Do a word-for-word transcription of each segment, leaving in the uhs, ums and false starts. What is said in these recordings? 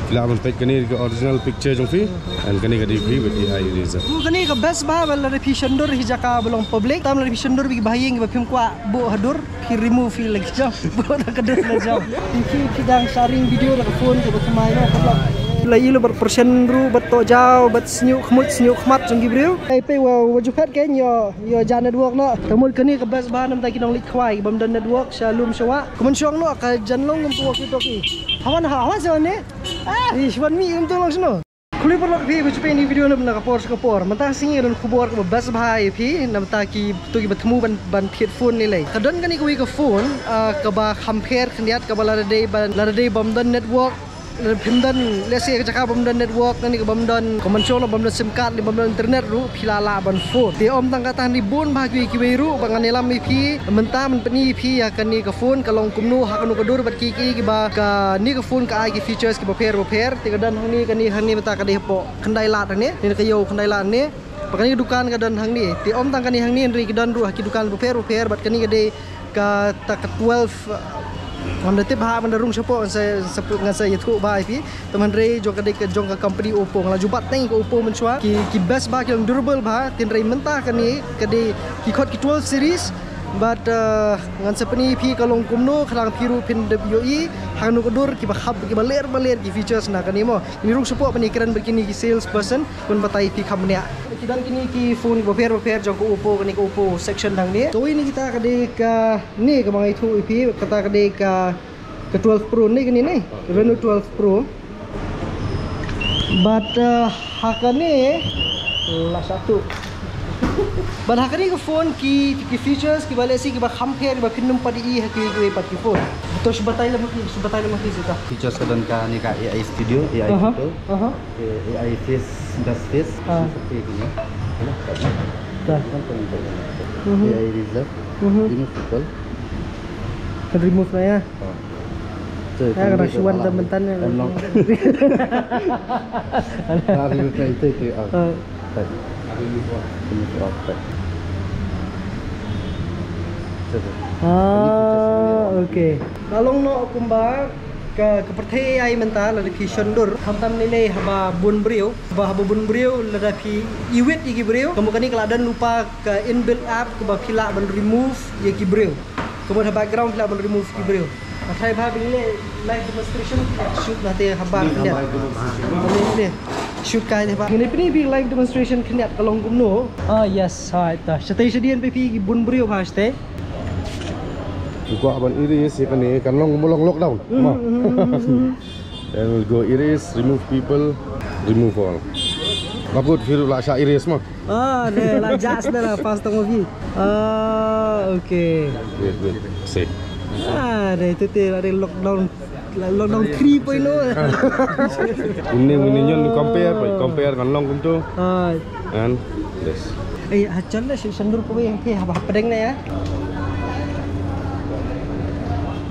Phi lah ban peit kane ka original picture jong phi. And kane ka dei phi with A I eraser. Kane ka best bha ba lada phi shon dur ha jaka ba long public. Tam lada phi shon dur bad ki bahaïing ba phim kwah buh ha dur, phi remove phi la ki jam. Buh da ka dur la jam. Phi, phi dang sharing video da ka phone kaba thymmai noh ka blok. La ïoh bad pyrshah ruh bad to jaw bad shñiuh khmut shñiuh khmat jong ki briew. Ai peit wa, wa ju phet kein ïoh, ïoh ja network noh. Te mut kane ka best bha namar ki nongleit khwai bym don network sha lum sha wah. Kumne shong noh ka jan long kum tu wa ki to ki. Hawan ha, hawan sa ne. Ah, ish, wan mih kumtu lang shano. Khublei paralok phi ba ju peit ïa kane ka video na bynta ka por sha ka por. Mynta ka sngi don khubor kaba best bha ïa phi, namar ki, to kiba thmu ban, ban thied phone ne lei. Ka don kane kawei ka phone, ah, kaba kham pher khyndiat kaba lada dei ban, lada dei bym don network, lada phim don, let's say ka jaka bym don network, ne kaba bym don, ka mynsiem bym don sim card, ne bym don internet ruh, phi la lah ban phone. Te ym tang kata, hynrei bun bha kiwei kiwei ruh ba ngan ïalam ïa phi mynta, ban pyni ïa phi ïa kane ka phone ka long kumno, ha kano ka dur bad kiei kiei kiba kane ka phone ka ai ki features kiba pher ba pher. Te ka don hangne, kane hangne mynta ka dei hapoh Khyndai Lad hangne, ne ka ïew Khyndai Lad hangne. Bad kane ka dukan ka don hangne. Te ym tang kane hangne, hynrei ki don ruh ha ki dukan bapher bapher, bad kane ka dei kata ka twelve, uh, ngan da tip bha, ngan da rung shapoh, ngan sa, sa, ngan sa ïathuh bha ïa phi. Te hynrei jong ka dei ka jong ka company Oppo, nga la ju bat teng ka Oppo mynshuwa. Ki, ki best bha, ki long durable bha, te hynrei mynta kane ka dei ki khot ki twelve series. Bad, uh, ngan sa pyni ïa phi ka long kumno, khnang phi ruh phin da ïohi ha kano ka dur kiba kham, kiba ler ba ler ki features na kane mo. Ngi rung shapoh ban ïakren bad kine ki salesperson. Ban batai ïa phi kham bniah. Ki don kine ki phone bapher bapher jong ka Oppo, kane ka Oppo section hangne. Kawei na kita ka dei kane kaba nga ïathuh ïa phi, kata ka dei ka, ka twelve Pro ne, kane ne. Reno twelve Pro. Bad, uh, ha kane la satu. Bad ha kane ka phone ki, ki features kiba lehse kiba kham pher kiba phin ym pat ïohi ha kiwei kiwei pat ki phone. To shu batai lem ha phi, shu batai lem ha phi shuh ta. Features ka don kane ka A I Studio, A I Aha, Photo. Aha. Okay, A I face, dust face. Ah. This is okay, you know. You know, that one. Dah. One point five. Mhm. A I eraser. Mhm. Remove people. Kan remove lah ya. Ah. So, ya, kena remove suan all. Teman-teman ya. I'm not. Ah, remove lah itu, itu, ah. Ah. Right. Remove all. Right. Coba. Ah, okay. Ka long noh kumba ka, ka pyrthei A I mynta, lada phi shon dur, khamtam ne lei haba bun briew, ba haba bun briew, lada phi iwit ïa ki briew, ka mut kane ka la don lypa ka inbuilt app kaba phi lah ban remove ïa ki briew. Ka mut ha background phi lah ban remove ki briew. Nga tharai ba phi leh live demonstration, shoot na te haba khyndiat. Shoot kai te ba. Ngin ïa pyni ïa phi live demonstration khyndiat ka long kumno. Ah, yes, hai ta. Shatei shadien phi ki bun briew ba shatei. Phi kwah ban erase ïa kane, kan long, long lockdown. Mhm, ma. Mhm, mhm, mhm. Then we'll go erase, remove people, remove all. Ba kut phi ruh la shah erase ma. Ah, ne, la jah sdang la pas tang ma phi. Ah, okay. Wait, wait. Save. Ah, ne, tu te la dei lockdown. La lockdown three point oh. Une, une ñion compare, pai, compare ngan long kumtu. Ah. And this. Eh, ha jan la shi shandur ko yang ke ha ba pedeng ne ya.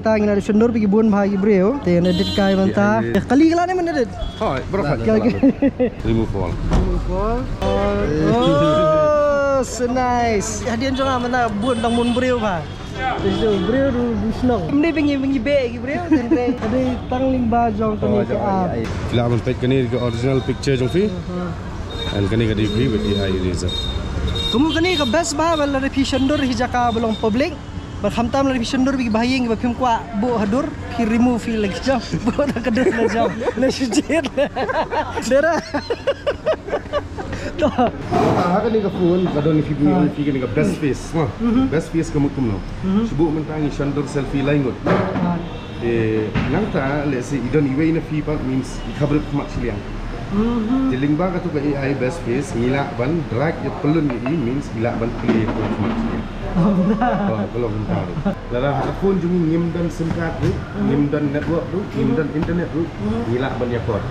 Ta ngin da shandur pi ki bun ba ki briew. Te na dit kai mynta. Ya, ya. Eh, kali kala ne mynta dit. Hai, bro, hai. Kala, kala. Remove all. Remove all. Oh, so nice. Hadien jong nga mynta bun dang bun briew ba. Te shu briew du, du shnong. Ym dei ba ngi, ba ngi beh ki briew, tang dei, ka dei tang lyngba jong kane ka app. Phi lah ban peit kane ka original picture jong phi. Uh-huh. And kane ka dei phi with A I eraser. Ka mut kane ka best ba, ba lada phi shandur hi jaka ba long public. Ba khamtam lada phi shandur bad ki bahaïing ba phim kwah buh ha dur, phi remove phi la ki jam. Buh da ka dur la jam. La shu jied. Dera. To. Ah, ha kane ka phone, ka don phi bun, ah, phi kane ka best face. Ha. Mhm. Best face ka mut kumno. Mhm. Shu buh mynta ngi shandur selfie lai ngut. Ah. Eh, nangta, let's say, i don iwei na phi pat means i khabrip khmat shiliang. Mhm. Te lyngba katu ka A I best face, ngi lah ban drag ïa pyllun ïa i means i lah ban plie ïa ka khmat shiliang. Oh, ka long kumta ruh. Lada ha ka phone jong ngi ngim don sim card ruh, mhm, ngim don network ruh, ngim, mhm, don internet ruh, mhm, ngi lah ban ïa call.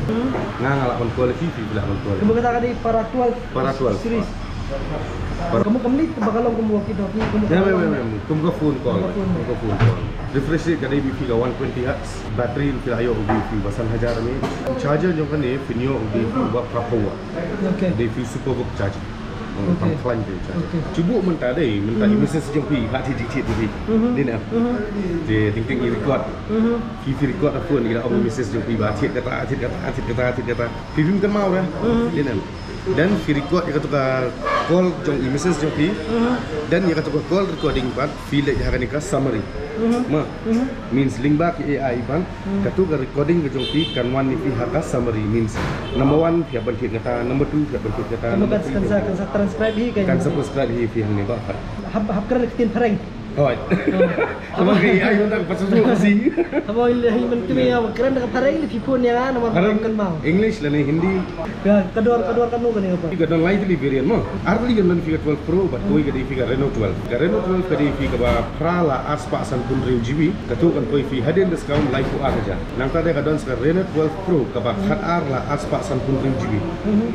Mhm. Nga nga lah ban call ïa phi, phi lah ban call. Ka mut kata ka dei para twelve. Para twelve series. Para. Ka mut kam leit ba ka long kum walkie talkie, ka mut. Ya, ka long, ya, ya, ya. Kum ka phone call. Kum ka phone. Kum ka phone call. Refresh rate ka dei bad phi ka one twenty hertz. Battery phi la ïoh bad phi ba san hajar mAh. Charger jong kane phin ïoh bad phi ba phra phew watt. Okay. Bad phi Superbook charger. Pang khlaiñ te. Chu buh mynta dei, mynta i message jong phi, ha thied thied jong phi. Dei ne? Te ting ting i record. Phi phi record ha phone, i la ong message jong phi ba thied kata, thied kata, thied kata, thied kata. Phi phim kynmaw re. Dei ne? Then phi record ïa kato ka call jong i message jong phi. Then ïa kato ka call recording pat phi leh ha kane ka summary. Ma. Means lyngba ki A I pat. Kato ka recording ka jong phi kan wan ïa phi ha ka summary, means number one phi hap ban thied kata, number two phi hap ban thied kata, number three kan sa, kan sa transcribe hi kan sa transcribe hi phi hangne ba pha. Hap, hap kren ka ktien phareng. Hooid. Haba ka A I mynta ka pat shu shu. Haba i leh hi mynta ka A I kren da ka phareng, phi phone ïa nga namar phareng, kan mau English lane Hindi. Ka dor, ka dor kano kane ka pat? Ka don lai tylli variant mo. Ar tylli ka don phi ka twelve Pro bad kawei ka dei phi ka Reno twelve. Ka Reno twelve ka dei phi kaba phra la ar spah sanphew hynriew G B. Kato kan poi phi hadien discount laiphew ar hajar. Nangta de ka don sa ka Reno twelve Pro kaba khat ar la ar spah sanphew hynriew G B.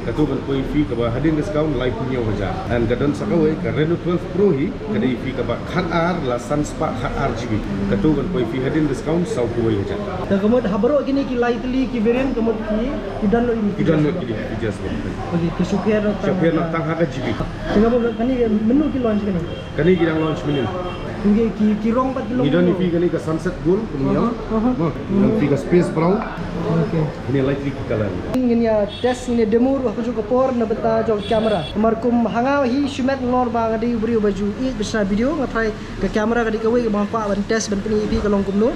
Kato kan poi phi kaba hadien discount laiphew hynñiew hajar. And ka don sa kawei ka Reno twelve Pro hi ka dei phi kaba khat ar la san spah khat ar G B. Kato kan poi phi hadien discount sawphew wei hajar. Te ka mut ha baroh kine ki lai tylli ki variant ka mut ki, ki download ïa ki, ki download ïa ki, ki just. Okay, ki shu pher noh tang, shu pher noh tang ha ka G B. Te ka mut kane mynno ki launch kane? Kane ki dang launch mynnin. Ki, ki, ki rong pat ki long. Ngi don ïa phi kane ka Sunset Gold, kumne. Aha, aha. Mo, ngi don ïa phi ka Space Brown. Okay. Kine lai tylli ki color. Ngin ïa test, ngin ïa demo ruh ha kajuh ka por na bynta jong camera. Namar kum ha nga hi shimet nalor ba nga dei u briew ba ju ïeit ban shna video, nga tharai ka camera ka dei kawei kaba nga kwah ban test ban pyni ïa phi ka long kumno.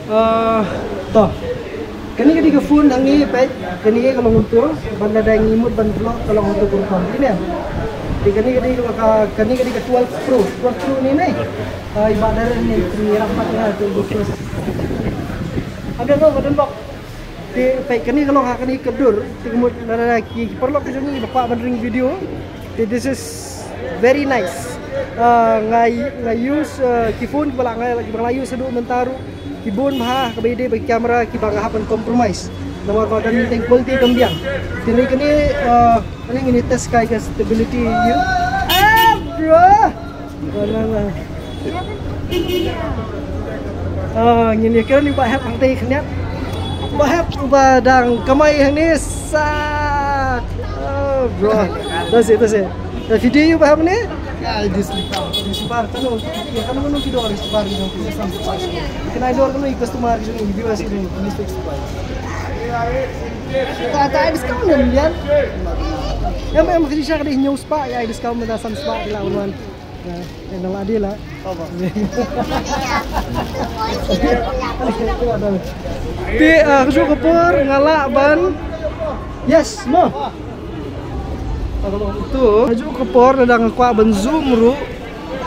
Ah, to. Kane ka dei ka phone hangne, peit, kane ka long kumto, bad lada ngi mut ban vlog ka long kumto kumto. Kine. Te kane ka dei ka, kane ka dei ka twelve Pro, twelve Pro ne ne. Ah, i Bah Darren ne, kane ïarap pat nga, twelve Pro. Ada no, badan bok. Te peit kane ka long ha kane ka dur, te ka mut lada ki, ki paralok ki jong ngi ba kwah ban ring video. Te this is very nice. Ah, nga, nga use, ah, ki phone kiba la, nga, kiba la use haduh mynta ruh ki bun bha, kaba ïadei bad ki camera kiba nga hap ban compromise. Namar ba don teng quality kam biang. Te ngi kane, ah, kane ngin test kai ka stability ïa u. Ah, bro. Wala, wala. Ah, ngin ïa kren ïa u Bah Hep hangtei khyndiat. Bah Hep uba dang kamai hangne sak. Oh, bro. That's it, that's it. Ïa video ïa u Bah Hep ne? Ïa, di slipper. Di slipper, kano, ïa kano kano ki dor slipper, ïa kano ki dor, kano i customer, ïa kano i viewers, ïa kano i slipper. Ta, ta discount ne, ïa. Em, em, kati sha kati hynñiew spah, ïa discount mynta san spah, ki la wan. Ïa, ïa, nang la dei la. Te, ah, kajuh ka por nga lah ban. Yes, mo. Tu, kajuh ka por lada nga kwah ban zoom ruh,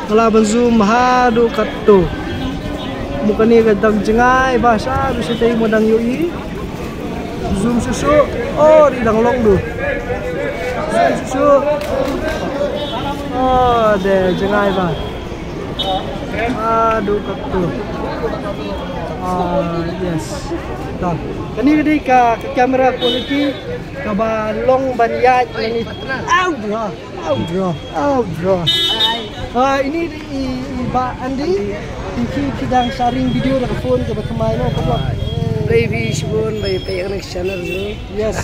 nga lah ban zoom haduh katto. Mo kane ka dang jngai ba shaduh shatei mo dang ïohi. Zoom shuh shuh. Oh, dei dang long duh. Zoom shuh shuh. Oh, de jngai ba. Haduh katto. Ah, yes. Done. Kane ka dei ka, ka camera quality kaba long ban ïaid kane. Au, bro. Au, bro. Au, bro. Ah, ine i, i Bah Andy. Ki, ki dang sharing video da ka phone kaba thymmai, no, kaba. Blei phi shibun ba phi peit ïa kane ka channel jong ngi. Yes.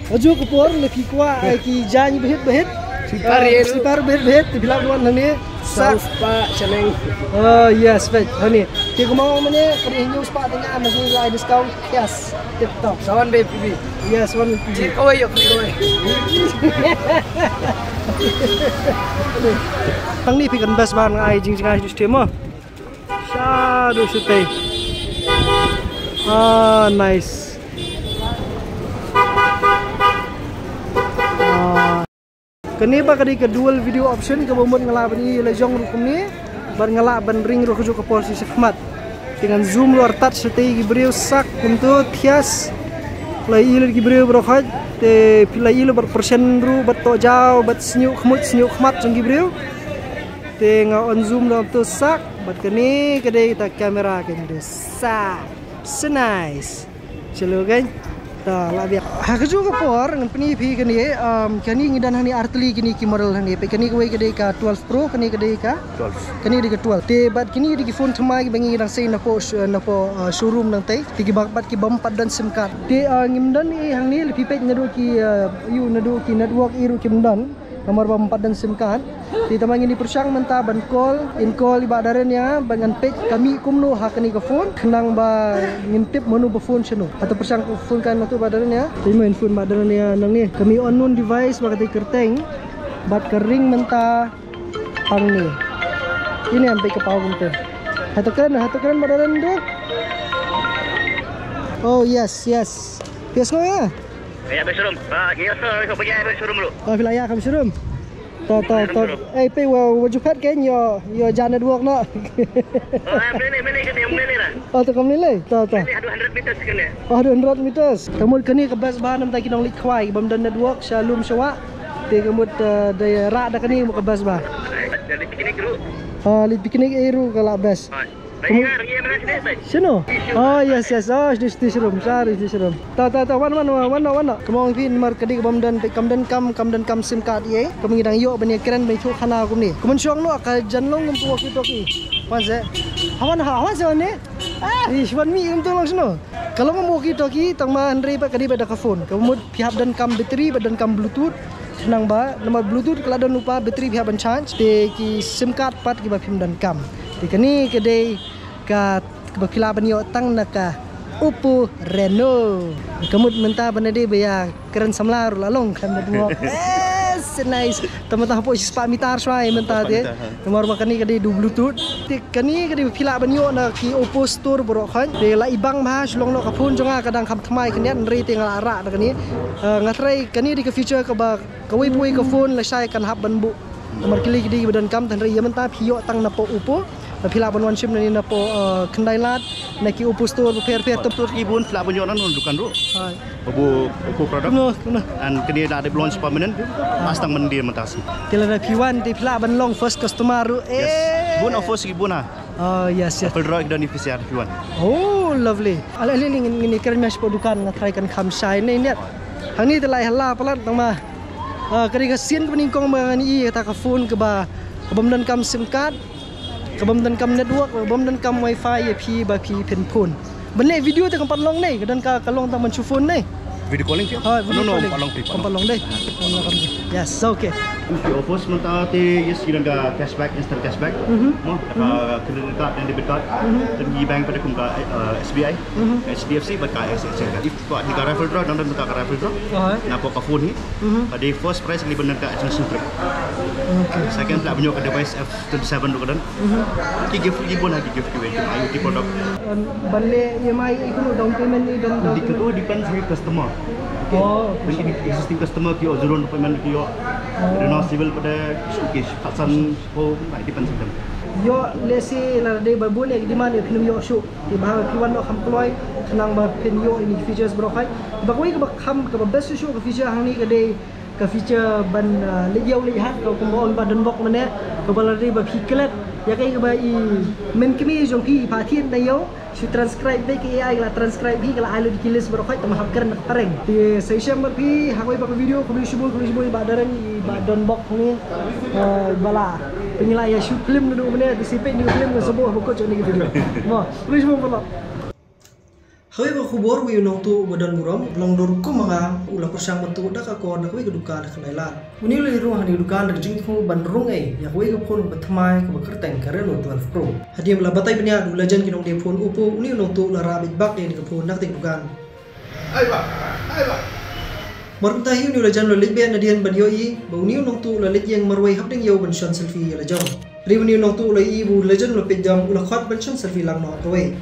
Kajuh ka por lada phi kwah, eh, ki jaiñ bahit bahit. Slipper, eh, slipper bahit bahit, te phi lah ban wan hangne. Sa- Saw spah shilling. Oh, yes, right. Hangne. Te kumno mynne, ka dei hynñiew spah te nga, mynne ai discount. Yes. Tip top. Sa wan bad phi. Yes, wan bad phi. Kawei ïa phi kawei. Tang ni phi kan best ban ai jingjngai ju stem mo. Shaduh shatei. Ah, nice. Ah. Kane ba ka dei ka dual video option kaba mut nga lah ban ïohi la jong ruh kumne. Bad nga lah ban ring ruh kajuh ka por shi shakhmat. Te ngan zoom ruh artat shatei ki briew sak kumto thias. La ïohi lut ki briew baroh khoit. Te phi la ïohi lut bad pyrshah ruh bad to jaw bad shñiuh khmut shñiuh khmat jong ki briew. Te nga on zoom ruh to sak. Bad kane ka dei ta camera kane dei sak. So nice. Chalo kan. Ta la biang. Ha ka juh ka por ngan pyni phi kane, um, kane ngi don hangne artylli kine ki model hangne. Peit kane kawei ka dei ka twelve Pro, kane ka dei ka twelve. Kane dei ka twelve. Te bad kine dei ki phone thymmai kiba ngi dang sei napoh sh-, napoh, uh, showroom nangtei. Te kiba bad ki bym pat don sim card. Te, uh, ngim don ei hangne, lada phi peit naduh ki, uh, ïoh naduh ki network ei ruh kim don. Namar ba ym pat don sim card. Te tangba ngin ïa pyrshang mynta ban call, in call i Bah Darren ïa, ba ngan peit ka mih kumno ha kane ka phone, khnang ba ngin tip mano ba phone shano. Hato pyrshang ka phone ka nangtu Bah Darren ïa. Te mo in phone Bah Darren ïa nangne. Ka mih unknown device ba ka dei kyrteng. Bad ka ring mynta hangne. Ine em peit ka paw kumta. Hato kren, hato kren Bah Darren tu. Oh yes, yes. Yes, no ya. Ïa, bad showroom. Ah, ïa, sir, ïa, bad showroom dulu. Oh, phi la ïa ka showroom. To, to, to. Eh, peit, wa, wa ju phet kein ïoh, ïoh jan network noh. Oh, ah, mele, mele kane, mele lah. Oh, to kam mele. To, to. Mele, haduh hundred meters kane. Oh, haduh hundred meters. Ka mut kane ka best ba namar ki nongleit khwai, bym don network, sha lum sha wah. Te ka mut, eh, da rah da kane ka mut ka best ba. Leit picnic ruh. Ah, leit picnic ei ruh ka la best. Shano? Oh, yes, yes. Oh, sdang, sdang showroom. Sorry, sdang showroom. Ta, ta, ta, wan, wan, wan, wan, wan. Kumno phi namar ka dei ka bym don, kam don kam, kam don kam sim card ei. Kumno ngi dang ïoh ban ïa kren ban ïathuh khana kumne. Kumno shong noh ka jan long kumtu walkie talkie. Wan se. Hawan, ha, hawan se wan ne? Ah, ish, wan mih kumtu long shano. Ka long walkie talkie, tangba hynrei ba ka dei ba da ka phone. Ka mut phi hap don kam battery, ba don kam Bluetooth. Khnang ba, namar Bluetooth ka la don lypa, battery phi hap ban charge, te ki sim card pat kiba phim don kam. Te kane ka dei ka, kaba phi lah ban ïoh tang na ka Oppo Reno. Ka mut mynta ba na dei ba ïa kren samla ruh la long khlem network. Yes, nice. Tang mynta hapoh shispah meter shwa mynta te. Namar ba kane ka dei du Bluetooth. Te kane ka dei ba phi lah ban ïoh na ki Oppo Store baroh khoit. Te la i bang bha shu long noh ka phone jong nga ka dang kham thymmai khyndiat hynrei te nga la rah da kane. Eh, nga tharai kane dei ka feature kaba kawei pa kawei ka phone lashai kan hap ban buh. Namar ki lei ki dei kiba don kam, hynrei ïa mynta phi ïoh tang napoh Oppo. Ba phi lah ban wan shim na ne napoh, eh, Khyndai Lad na ki Oppo Store bapher bapher. Oppo Store ki bun phi lah ban ïoh na dukan ruh. Hai. Oppo, Oppo product. Kumno, kumno? And kane la dep launch permanent. Pas tang ban dei mynta sien. Te lada phi wan te phi lah ban long first customer ruh. Yes. Eh. Bun offers ki bun ah. Oh, yes, yes. Apple Draw ki don ni P C R P one. Oh, lovely. Ale, ale, ngin, ngin ïakren mih shapoh dukan, nga tharai kan kham shai ne, ne. Hangne te lai hala palat tang ma. Ah, ka dei ka sien kaba nyngkong ba ngan ïohi kata ka phone kaba, ka bym don kam sim card, ka bym don kam network, ka bym don kam wifi ïa phi ba phi phin phone. Ban leh video te kam pat long ne, ka don ka, ka long tang ban shu phone ne. Video calling ke? Ha, video calling. No, no, kam pat long, kam pat long dei. Yes, okay. Ki offers mynta te, yes, ki don ka cashback, instant cashback. Mhm. Mo, ka credit card and debit card. Mhm. Te ki bank pat kum ka, eh, S B I, mhm, H D F C, bad ka I C I C I. If ka, ka raffle draw, don, don ka raffle draw. Aha. Napoh ka phone hi. Mhm. Ka dei first prize ki lah ban don ka international trip. Okay. Second lah ban ïoh ka device F twenty-seven ruh ka don. Mhm. Ki gift ki bun ha ki gift kiwei ki IoT product. Um, ban leh E M I i kumno, down payment i, down, down payment? Dep-, oh, depends ha ki customer. Okay. Oh, okay. Existing customer ki ïoh zero down payment ki ïoh. Oh. Renew civil pat de, ki san, oh, depends ha ki. Ïoh, let's say, lada dei ba bun ïa ki demand ïa phin ym ïoh shuh. Te ba phi wan noh kham kloi, khnang ba phin ïoh ïa ki features baroh khoit. Ba kawei kaba kham, kaba best shuh shuh ka feature hangne ka dei ka feature ban, ah, leit ïew leit hat, ka kumba ong Bah Donbok mynne, kaba lada dei ba phi klet ïa kaei kaba i mynkmie jong phi i phah thied na ïew, shu transcribe beit, ka A I ka la transcribe hi, ka la ai lut ki list baroh khoit, tang ba hap kren na ka phareng. Te sa shisha bad phi ha kawei pat ka video, khublei shibun, khublei shibun i Bah Darren, i Bah Donbok hangne, ah, ba la pynïaid ïa shoot film naduh mynne, te sa peit ïa ka film, nga sa buh ba kut jong ïa ka video. Mo, khublei shibun paralok. Ha kawei ka khubor, uwei u nongtuh uba don burom, uba long dur kum ma nga, u la pyrshang ban tuh da ka kor na kawei ka dukan ha Khyndai Lad. Une u la ïarung ha kane ka dukan da ka jingthmu ban rung ei ïa kawei ka phone kaba thymmai kaba kyrteng ka Reno twelve Pro. Hadien ba la batai bniah da u legend ki nongdie phone Oppo, une u nongtuh u la rah beit bak ïa kane ka phone na katei ka dukan. Ai bah, ai bah. Mar kumta hi une u legend u la leit beit nadien ban ïohi ba une u nongtuh u la leit ïeng marwei hapdeng ïew ban shon selfie ïa la jong. Hynrei une u nongtuh u la ïohi ba u legend u la peit dom, u la khot ban shon selfie lang noh kawei.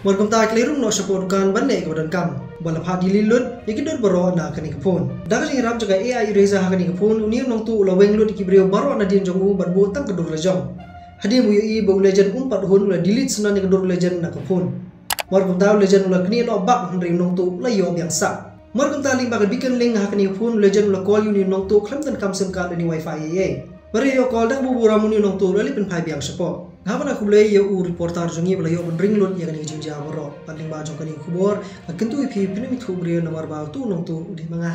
Mar kumta ki la rung noh shapoh dukan ban leh kaba donkam. Ba la phah delete lut ïa ki dur baroh na kane ka phone. Da ka jingïarap jong ka A I eraser ha kane ka phone, une u nongtuh u la weng lut ïa ki briew baroh nadien jong u ban buh tang ka dur la jong. Hadien ba u ïohi ba u legend um pat hun, u la delete syndon ïa ka dur u legend na ka phone. Mar kumta u legend u la knieh noh bak, hynrei u nongtuh u la ïoh biang sah. Mar kumta lyngba ka beacon link ha kane ka phone, u legend u la call ïa une u nongtuh khlem donkam sim card lane wifi ei ei. Mar ïoh call da kaba burom, une u nongtuh u la leit pynphai biang shapoh. Nga ban ai khublei ïa u reporter jong ngi ba la ïoh ban ring lut ïa kane ka jingjia baroh. Bad lyngba jong kane ka khubor nga kyntu ïa phi, phin ym ïathuh briew namar ba utu u nongtuh u dei ma nga.